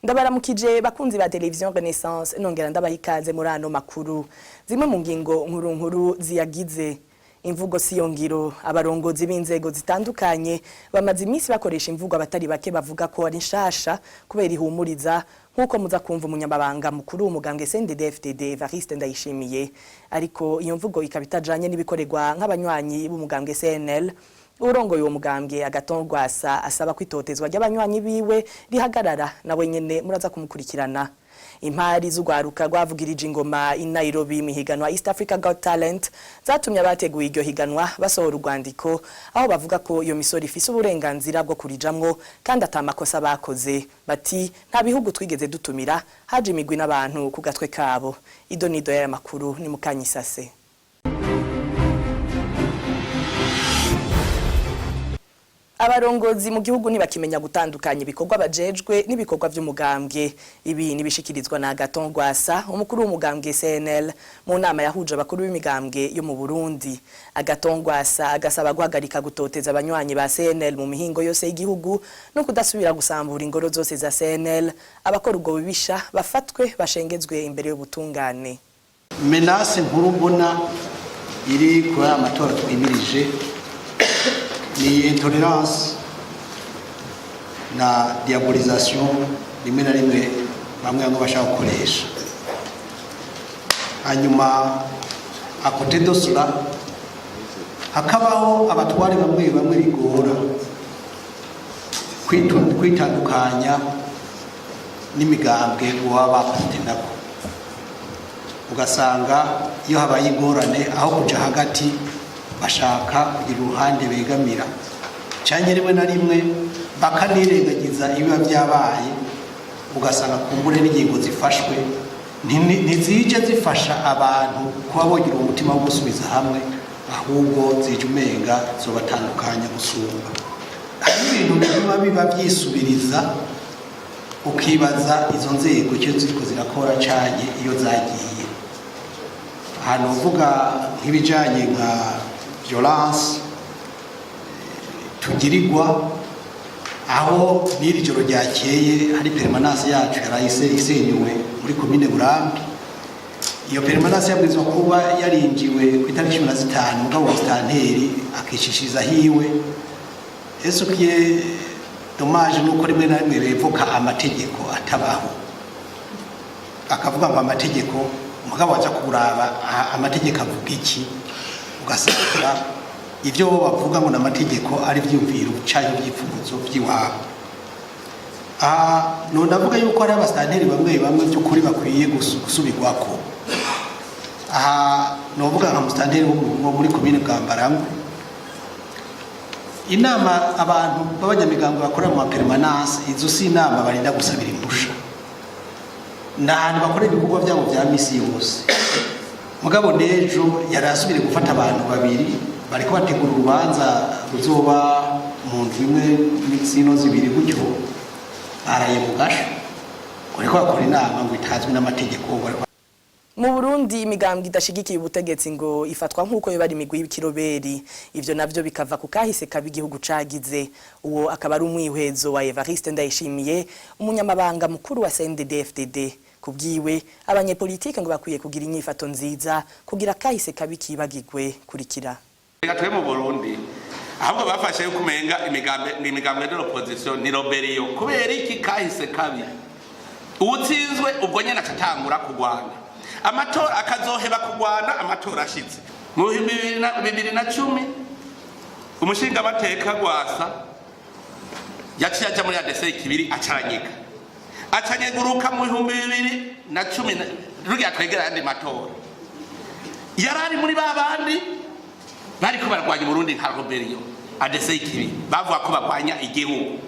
Ndabaramukije bakunzi ba Television Renaissance, nongera ndabaha ikaze muri ano makuru. Zimwe mu ngingo nkuru nkuru ziyagize: imvugo siyo ngiro. Abarongozi b'inzego zitandukanye bamaze iminsi bakoresha imvugo abatari bake bavuga ko ari nshasha kubera ihumuriza, nk'uko muza kumva umunyamabanga mukuru w'umugambwe CNDD-FDD Evariste Ndayishimiye. Ariko iyo mvugo ikaba itajanye n'ibikorerwa nk'abanywanyi b'umugambwe CNL. Urongoye uwo mugambwe Agathon Rwasa asaba kwitotezwa ry'abanywanyi biwe rihagarara, nawe nyene muraza kumukurikirana. Impari z'urwaruka rwavugirije ingoma i Nairobi mu higanwa East Africa Got Talent zatumye abateguye iryo higanwa basohora urwandiko aho bavuga ko iyo misoro ifise uburenganzira bwo kurijamwo kandi ata makosa bakoze. Bati nta bihugu twigeze dutumira, haje imigwi n'abantu ku gatwe kabo. Ido nido y'aya makuru ni mukanyisase. Abarongozi mu gihugu ntibakimenya gutandukanya ibikorwa bajejwe n'ibikorwa by'umugambwe. Ibi nibishikirizwa na Agathon Rwasa, umukuru w'umugambwe CNL, mu nama yahuje abakuru b'imigambwe yo mu Burundi. Agathon Rwasa agasaba guhagarika gutoteza abanywanyi ba CNL mu mihingo yose y'igihugu no kudasubira gusambura ingoro zose za CNL. Abakora ubwo bubisha bafatwe bashengezwe imbere y'ubutungane. Menace nkuru mbona iri kuri aya matora twimirije ni intolerance na diabolisation rimwe na rimwe bamwe bamwe bashaka gukoresha. Hanyuma à côté de cela hakabaho abatware bamwe bamwe bigora kwitandukanya n'imigambwe baba bapatenako, ugasanga iyo habaye ingorane, aho kuja hagati bashaka kugira uruhande begamira, cyane rimwe na rimwe bakanirengagiza ibiba byabaye, ugasanga kumbure n'ingingo zifashwe ntizije zifasha abantu kuba bogira umutima wo gusubiza hamwe, ahubwo zije umenga zobatandukanya gusumba. Hari ibintu biguma biba byisubiriza, ukibaza izo nzego icyo ziriko zirakora canke iyo zagiye. Ahantu uvuga nk'ibijanye nka violence tugirirwa, aho n'iri joro ryakeye hari permanence yacu yarayise isenyuwe muri komine Burambi. Iyo permanence yabwirizwa kuba yarinjiwe ku itariki 15, mugabo musitanteri akicishiriza hiwe. Ese ukiye dommage nuko rimwe na rimwe bevoka amategeko atabaho, akavuga ngo amategeko, mugabo waza kuraba amategeko avuga iki, ugasanga ibyo bo bavuga ngo ni amategeko ari ivyumviro canke ibyifuzo by'iwabo. Aha none ndavuga yuko hari abasitanteri bamwe bamwe by'ukuri bakwiye gusubirwako. Aha novuga nka musitanteri wo muri komine Bwambarangwe. Inama abantu b'abanyamigambo bakora mu mapermanence, izo si inama barinda gusabira impusha, ni ahantu bakorera ibikorwa byabo bya misi yose. Mugabo n'ejo yari asubire gufata abantu babiri bariko bategura urubanza ruzoba mu ndwi imwe zino zibiri gutyo, baraye mu gasho, bariko bakora inama ngo itazwi n'amategeko, bariko. Mu Burundi imigambwe idashigikiye ubutegetsi ngo ifatwa nk'uko yoba ari imigwi y'ikiroberi. Ivyo navyo bikava ku kahise kabi igihugu cagize. Uwo akaba ari umwihwezo wa Evariste Ndayishimiye, umunyamabanga mukuru wa CNDD-FDD. Kubwiwe, abanyepolitike ngo bakwiye kugira inyifato nziza kugira kahise kabi kibagirwe. Kurikira. Reka twe mu Burundi ahubwo bafashe yuko umenga imigambi de l'opposition ni rébellion. Kubera iki? Kahise kabi. Uwutsinzwe ubwo nyene acatangura kurwana, amatora akazoheba kurwana amatora ashitse. Mu 2010 umushingamateka Rwasa yaciye aja muri ADC kibiri, acaranyika, acanyeguruka. Mu 2010 rugira twegera ayandi matora, yari ari muri ba bandi bariko barwanya Uburundi nka rébellion ADC kibiri, bavuga ko barwanya igihugu.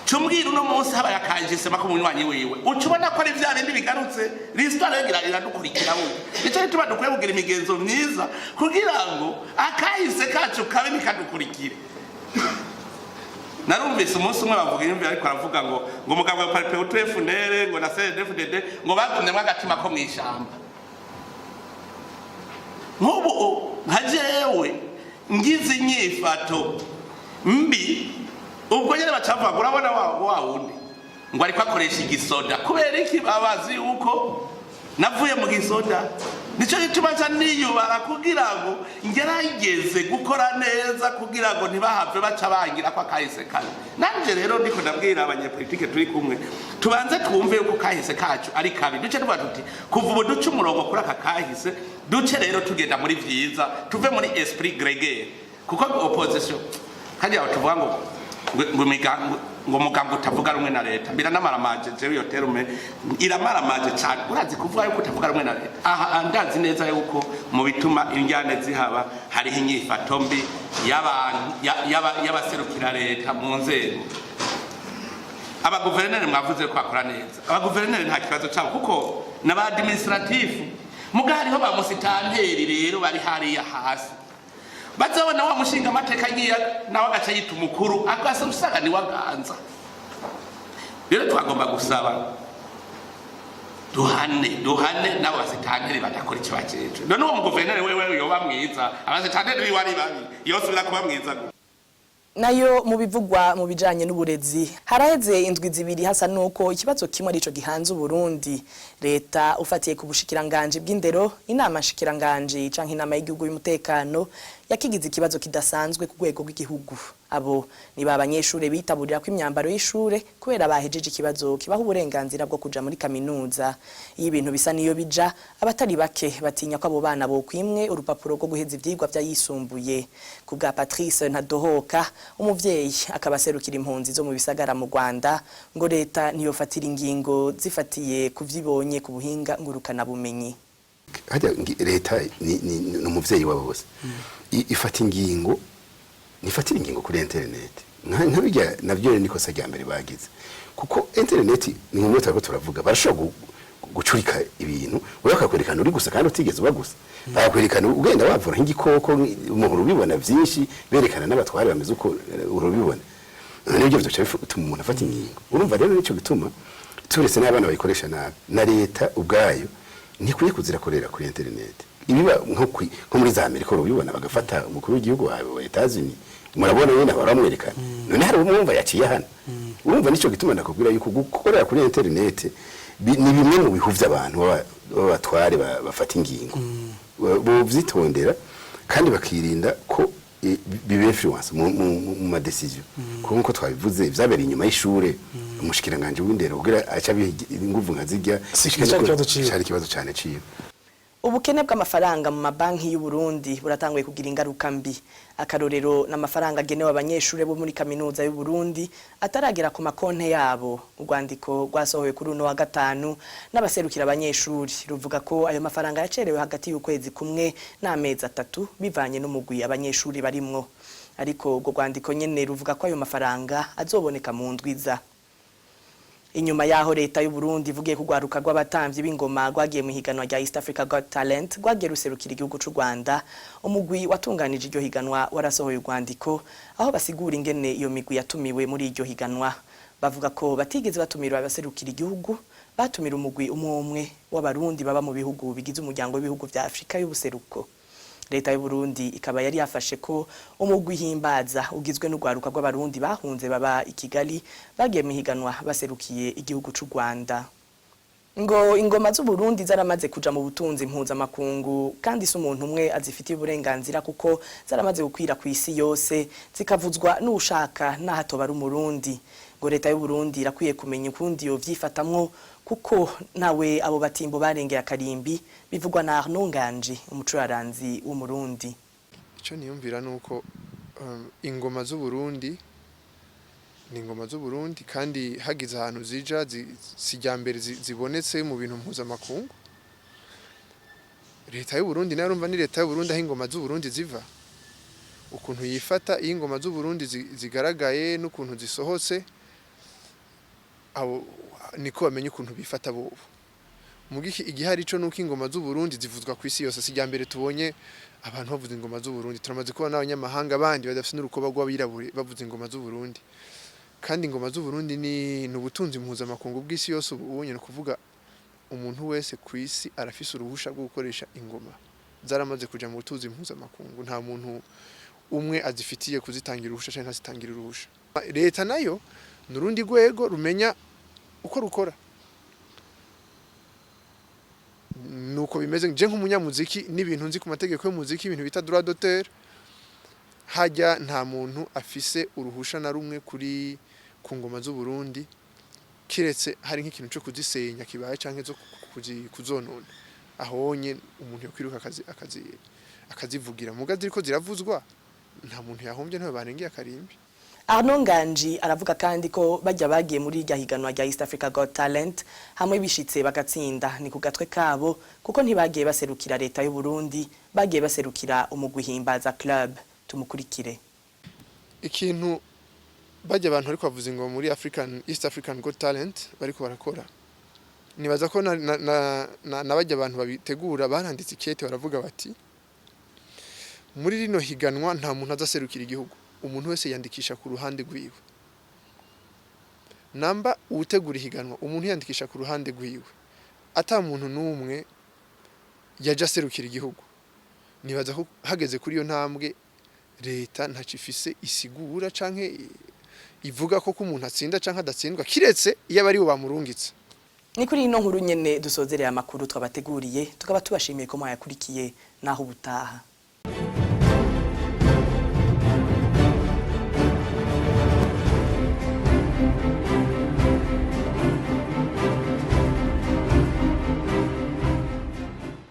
Cumbwira uno munsi habaye akanjisema ko munywanyi wiwe, uca ubona ko ari vya bindi bigarutse. L'histoire rero iradukurikira burya. Nico gituma dukwiye kugira imigenzo myiza kugira ngo akahise kacu kabe ntikadukurikire. Narumvise umunsi umwe bavuga imvi, ariko aravuga ngo umugabo wa Palipehutu FNL ngo na CNDD-FDD ngo bagumyemwo agatima ko mw'ishamba. Nk'ubu nka jewe ngize inyifato mbi, ubwo nyene bacavuga ngo urabona wa wundi. Ngo ariko akoresha igisoda. Kubera iki? Babazi yuko navuye mu gisoda. Nicyo gituma nca niyubara kugira ngo ngerageze gukora neza, kugira ngo ntibahave baca bangira ko akahise kabi. Nanje rero ndiko ndabwira abanyepolitike turi kumwe, tubanze twumve yuko kahise kacu ari kabi, duce tuvuga tuti kuva ubu duce umurongo kuri aka kahise, duce rero tugenda muri vyiza, tuve muri esprit grégaire, kuko opposition hajya tuvuga ngo muganga utavuga rumwe na leta biranamaramaje. Jewe iyo terme iramaramaje cyane. Urazi kuvuga yuko utavuga rumwe na leta? Aha ndazi neza yuko mu bituma injyane zihaba hariho inyifato mbi y'abantu y'abaserukira leta mu nzego. Abaguverineri mwavuze ko bakora neza, abaguverineri nta kibazo cyabo, kuko n'aba administratif. Muga hariho ba musitanteri rero bari hariya hasi, bazabona wa mushinga amateka agiye nawe agaca yita umukuru, agasa usanga ni waganza. Rero twagomba gusaba duhane, duhane n'abo basitanteri badakora icyo bajejwe. None uwo muguverineri wewe yoba mwiza, abasitanteri biwe ari babi, yosubira kuba mwiza gute? Nayo mu bivugwa mu bijanye n'uburezi, haraheze indwi 2 hasa nuko ikibazo kimwe arico gihanze Uburundi. Leta ufatiye ku bushikiranganje bw'indero, inama nshikiranganje canke inama y'igihugu y'umutekano yakigize ikibazo kidasanzwe ku rwego rw'igihugu. Abo ni ba banyeshure bitaburira ko imyambaro y'ishure kubera bahejeje ikibazo kibaha uburenganzira bwo kuja muri kaminuza. Iyo ibintu bisa niyo bija, abatari bake batinya ko abo bana bokwimwe urupapuro rwo guheza ivyigwa vyayisumbuye. Ku bwa Patrice Ntadohoka, umuvyeyi akaba aserukira impunzi zo mu bisagara mu Rwanda, ngo leta ntiyofatira ingingo zifatiye kuvyibonye ku buhinga ngurukana bumenyi. Hajya leta ni umuvyeyi wabo bose. Ifata ingingo, nifatira ingingo kuri internet nka bijya navyo ni kosa rya mbere bagize, kuko internet ni nk'umwe turiko turavuga, barashobora gucurika ibintu, wewe bakakwerekana uri gusa kandi utigeze uba gusa, bakakwerekana ugenda wavura nk'igikoko, umuntu ubibona byinshi, berekana n'abatware bameze uko urubibona. None ibyo bica bituma umuntu afata ingingo. Urumva rero nicyo gituma turetse n'abana bayikoresha nabi, na leta ubwayo ntikwiye kuzirakorera kuri internet. Ibiba nko muri za Amerika urabibona, bagafata umukuru w'igihugu wawe wa Etats-Unis, murabona nyine baramwerekana. None hari umwumva yaciye hano? Urumva nicyo gituma ndakubwira yuko gukorera kuri internet ni bimwe mu bihuvya abantu b'abatware bafata ingingo. Bovyitondera kandi bakirinda ko biba influence mu ma décision, kuko nkuko twabivuze vyabereye inyuma y'ishure. Umushikiranganje w'indero kugira aca biha inguvu nka zirya Si cari ikibazo ciwe. Cari ikibazo cane ciwe. Ubukene bw'amafaranga mu mabanki y'u Burundi buratanguye kugira ingaruka mbi. Akarorero n'amafaranga agenewe abanyeshure bo muri kaminuza y'u Burundi ataragera ku makonte yabo. Urwandiko rwasohowe kuri uno wa gatanu n'abaserukira abanyeshuri ruvuga ko ayo mafaranga yacerewe hagati y'ukwezi kumwe n'amezi 3, bivanye n'umugwi abanyeshuri barimwo. Ariko urwo rwandiko nyene ruvuga ko ayo mafaranga azoboneka mu ndwiza. Inyuma yaho leta y'u Burundi ivugiye kugwaruka rw'abatamvyi b'ingoma rwagiye mu higanwa rya East Africa Got Talent, rwagiye ruserukira igihugu c'u Rwanda, umugwi watunganije iryo higanwa warasohoye urwandiko aho basigura ingene iyo migwi yatumiwe muri iryo higanwa. Bavuga ko batigeze batumirwa abaserukira igihugu, batumira umugwi umwe umwe w'abarundi baba mu bihugu bigize umuryango w'ibihugu vya Afrika y'ubuseruko. Leta y'u Burundi ikaba yari yafashe ko umugwi himbaza ugizwe n'urwaruka rw'abarundi bahunze baba i Kigali bagiye mu higanwa baserukiye igihugu c'u Rwanda. Ngo ingoma z'u Burundi zaramaze kuja mu butunzi mpuzamakungu, kandi si umuntu umwe azifitiye uburenganzira, kuko zaramaze gukwira ku isi yose, zikavuzwa n'ushaka n'ahatoba ari umurundi. Ngo leta y'u Burundi irakwiye kumenya ukundi yovyifatamwo, kuko nawe abo batimbo barengeye akarimbi. Bivugwa na Arnaud Nganji, umucuraranzi w'umurundi. Icyo niyumvira ni uko ingoma z'Uburundi ni ingoma z'Uburundi, kandi hagize ahantu zija si irya mbere zibonetse mu bintu mpuzamakungu. Leta y'Uburundi nayo, urumva ni leta y'Uburundi aho ingoma z'Uburundi ziva, ukuntu yifata iyo ingoma z'Uburundi zigaragaye n'ukuntu zisohotse, abo niko bamenya ukuntu bifata bobo. Mugiki igihari ico nuko ingoma z'Uburundi zivuzwa ku isi yose. Si irya mbere tubonye abantu bavuza ingoma z'Uburundi, turamaze kubona n'abanyamahanga bandi badafite n'urukoba rw'abirabure bavuza ingoma z'Uburundi. Kandi ingoma z'Uburundi ni ubutunzi mpuzamakungu bw'isi yose. Ubu ubonye ni ukuvuga umuntu wese ku isi arafise uruhusha rwo gukoresha ingoma, zaramaze kuja mu butunzi mpuzamakungu. Nta muntu umwe azifitiye kuzitangira uruhusha canke ntazitangira uruhusha. Leta nayo ni urundi rwego rumenya. uko rukora. Nuko bimeze. Je nk'umunyamuziki, n'ibintu nzi ku mategeko y'umuziki, ibintu bita droit d'auteur, hajya nta muntu afise uruhusha na rumwe kuri ku ngoma z'u Burundi, kiretse hari nk'ikintu cyo kuzisenya kibaye canke zo kuzonona. Ahonye umuntu yokwiruka akazivugira, muga ziriko ziravuzwa, nta muntu yahombye, ntawe barengeye akarimbi. Arnaud Nganji aravuga kandi ko bajya bagiye muri irya higanwa rya East Africa Got Talent, hamwe bishitse bagatsinda, ni ku gatwe kabo, kuko ntibagiye baserukira leta y'u Burundi, bagiye baserukira umugwi Himbaza Club. Tumukurikire. Ikintu bajya abantu ariko bavuza ngo muri African East African Got Talent bariko barakora, nibaza ko na bajya abantu babitegura baranditse ikete, baravuga bati: "Muri rino higanwa nta muntu azaserukira igihugu, umuntu wese yandikisha ku ruhande rwiwe." Namba uwutegura ihiganwa, umuntu yandikisha ku ruhande rwiwe, ata muntu n'umwe yaje aserukira igihugu, nibaza ko hageze kuri iyo ntambwe leta ntaco ifise isigura canke ivuga ko umuntu atsinda canke adatsindwa, kiretse iyo aba aribo bamurungitse. Ni kuri ino nkuru nyene dusozereye amakuru twabateguriye, tukaba tubashimiye ko mwayakurikiye. Naho ubutaha.